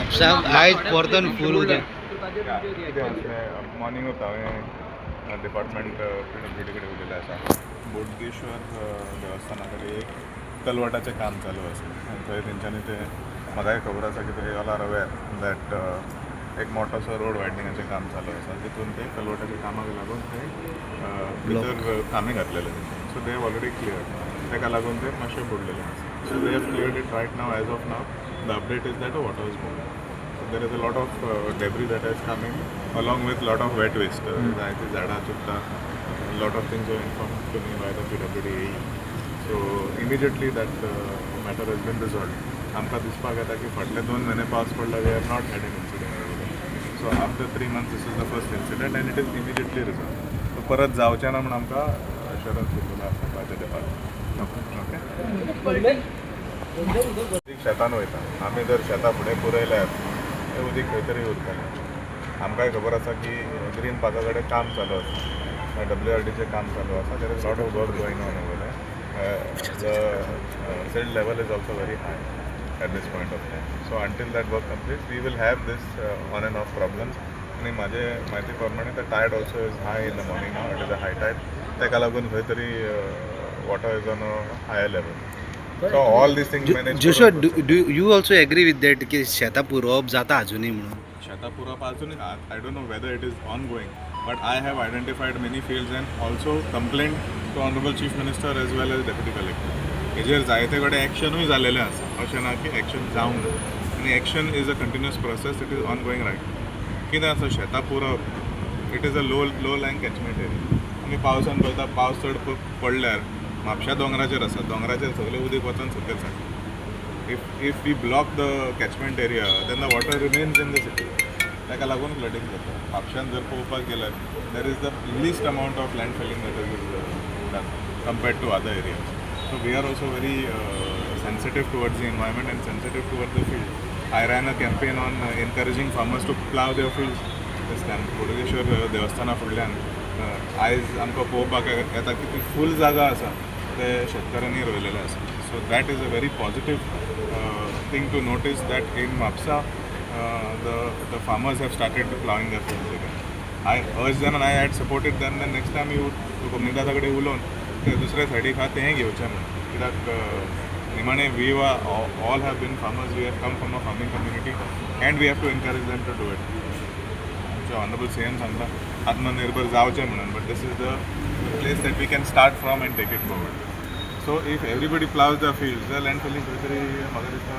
म्हापसा आयज परतून फूल उदक. कितें आसलें, मॉर्निंगूच हांवें डिपार्टमेंट पीडब्ल्यूडी कडेन उलयलें आसा. बोडगेश्वर देवस्थाना कडेन एक कलवटाचें काम चालू आसा आनी थंय तेंच्यांनी तें म्हाकाय खबर आसा की ते all are aware that एक मोठोसो रोड वायडनिंगाचें काम चालू आसा. तितून ते कलवटाच्या कामाक लागून ते भितर कामी घातलेले तेंच्यांनी. So they have already clear. ताका लागून ते मातशें बुडलेलें आसा. So they have cleared it. Right now, as of now, the update is that water is moving. So there is a lot of debris that has come in along with lot of wet waste. जायती झाडां चुडटां, lot of things were informed to me by the PWD AE. So immediately that matter has been resolved. आमकां दिसपाक येता की फाटले 2 म्हयने पावस पडला, we have not had an incident. So after 3 months this is the first incident and it is immediately resolved. So परत जावचें ना म्हूण आमकां अश्योरन्स दिल्लेलो आसा बाय the department. Okay, उदीक शेतान वयता. आमी जर शेतां फुडें पुरयल्यार तें उदीक खंय तरी उरतलें. आमकांय खबर आसा की ग्रीन पार्का कडेन काम चालू आसा, डब्ल्यू आर डीचें काम चालू आसा. There is lot of work going on over. The silt level is also very high at this point of time. So until that work completes, we will have this on and off problems. आनी म्हाजे म्हायती प्रमाणे the tide also is high in the morning now. It is a high tide. ताका लागून खंय तरी water is on a higher level. So all these things manage. Joshua, do you also agree with that की शेतां पुरोवप जाता अजुनूय म्हणून? शेतां पुरोवप अजून I don't know whether it is ongoing, but I have identified many fields and also complain to Honourable Chief Minister as well as Deputy Collector. हेजेर जायते कडेन एक्शनूय जालेलें आसा. अशें ना की एक्शन जावंक ना आनी action is a continuous process. It is ongoing, right? कितें आसा, शेतां पुरोवप, it is a low lying catchment area. आमी पावसान पळयता, पावस चड पडल्यार म्हापश्या दोंगराचेर आसा, दोंगराचेर सगळें उदीक वचोन सकयल सारकें. If we block the catchment area, then the water remains in the city. ताका लागून फ्लडींग जाता. म्हापश्यान जर पळोवपाक गेल्यार there is the least amount of land filling that is done compared to other areas. So we are also very sensitive towards the environment and sensitive towards the field. I ran a campaign on encouraging farmers to plough their fields this time. Bodgeshwar देवस्थाना फुडल्यान आयज आमकां पळोवपाक येता की ती फूल जागा आसा, ते शेतकारांनी रोयलेले आसा. So that is a very positive thing to notice that in Mapusa the farmers have started ploughing their fields again. I urge them and I had supported them. Then next time you कोमनिदादा कडेन उलोवन ते दुसऱ्या सायडीक आहा तेंय घेवचें म्हूण. कित्याक निमाणे we all have been farmers. We have come from a farming community and we have to encourage them to do it. आमचे ऑनरेबल सी एम सांगता आत्मनिर्भर जावचें म्हणून, but this is the place that we can start from and take it forward. So if everybody ploughs the field, the land filling खंय तरी म्हाका दिसता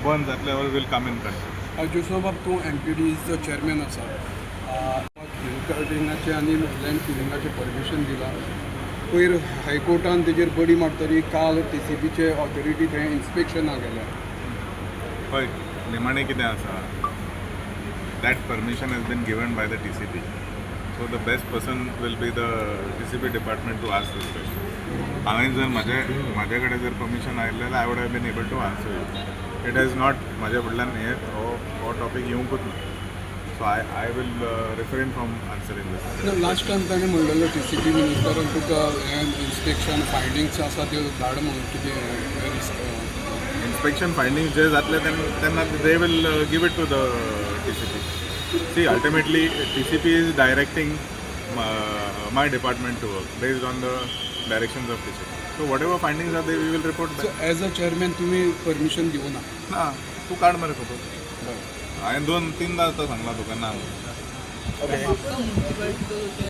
बंद जातलें or will come in control. Joshua बाब, तूं एमपीडीचो चेअरमॅन आसा. हिल कटिंगाचें आनी लँड फिलिंगाचें परमिशन दिलां. पयर हायकोर्टान तेजेर बडी मारतरी काल टीसीपीचे ऑथॉरिटी थंय इन्स्पेक्शनाक गेल्या. पळय, निमाणें कितें आसा, that permission has been given by the TCP. So the best person will be the TCP department to ask this question. हांवें जर म्हाजे कडेन जर परमिशन आयिल्लें जाल्यार I would have been able to answer you. It has not. म्हाज्या फुडल्यान हे हो टॉपीक येवंकूच ना. So I will refrain from answering this. Last time ताणें म्हणलेलो टीसीपी मिनिस्टरान तुका हें इन्स्पेक्शन फायंडींग्स आसा त्यो धाड म्हणून. कितें रिस्क? इन्स्पेक्शन फायंडींग जे जातले तेन्ना they will give it to the TCP. See, ultimately TCP is directing my department to work based on the directions of TCP. So whatever findings are there, we will report so back. As a chairman तुमी permission दिवना? ना, तूं काड मरे खबर. बरें. हांवें दोन तिनदां आतां सांगलां तुका ना म्हणून. म्हापसा मुन्सिपालिटीचो.